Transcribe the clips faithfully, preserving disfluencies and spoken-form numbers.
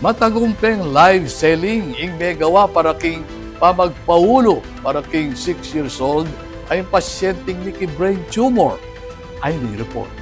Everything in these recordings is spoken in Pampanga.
Matagumpeng live selling ing megawa para king pamagpaulu para king six years old a ing pasyenteng miki brain tumor. Ay, may report.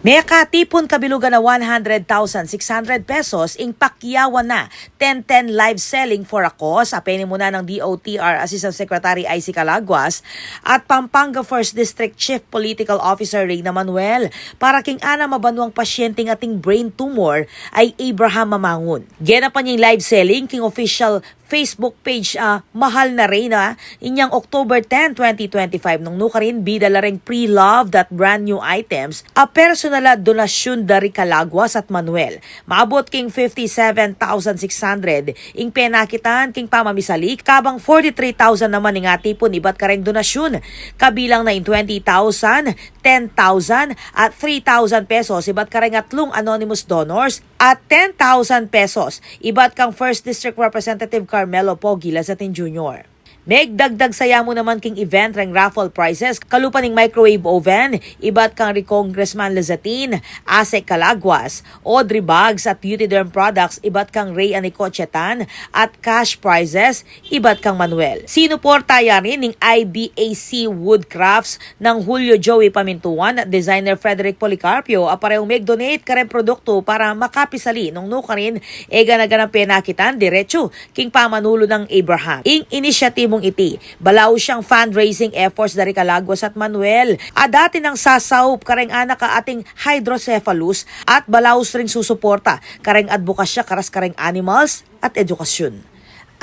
Mekatipun kabilugan na one hundred thousand six hundred pesos ing pakiyawan na ten ten live selling for a cause a penimuna nang D O T R Assistant Secretary I C Calaguas at Pampanga First District Chief Political Officer Reyna Manuel para king anam a banwang pasyenteng ating brain tumor a i Abraham Mamangun. Genapan ya ing live selling king official Facebook page a Mahal na Reyna inyang October ten, twenty twenty-five, nung nukarin bida la reng pre-loved at brand new items a personal a donasyun da ri Calaguas at Manuel. Maabut king fifty-seven thousand six hundred ing penakitan king pamamisali, kabang forty-three thousand naman ing atipun ibat kareng donasyun, kabilang na ing twenty thousand, ten thousand at three thousand pesos ibat kareng atlung anonymous donors at ten thousand pesos ibat kang First District Representative Carmelo Pogi Lazatin Junior. Megdagdag saya mu naman king event reng raffle prizes kalupa ning microwave oven ibat kang ri Congressman Lazatin, Asek Calaguas, Audrey Bags at Beauty Derm products ibat kang Ray Anico Chetan at cash prizes ibat kang Manuel. Sinuporta ya rin ning I B A C Woodcrafts nang Julio Joey Pamintuan at designer Frederick Policarpio a parehung meg-donate kareng produktu para makapisali nung nukarin e gana-ganang penakitan diretsu king pamanulu nang Abraham. Ing inisyatibung iti, balaus yang fundraising efforts da ri Calaguas at Manuel a dati nang sasaup kareng anak a ating hydrocephalus at balaus ring susuporta kareng adbokasya karas kareng animals at edukasyun.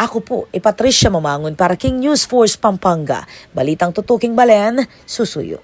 Aku pu i Patricia Mamangun para king News Force Pampanga. Balitang tutuking balen, susuyu.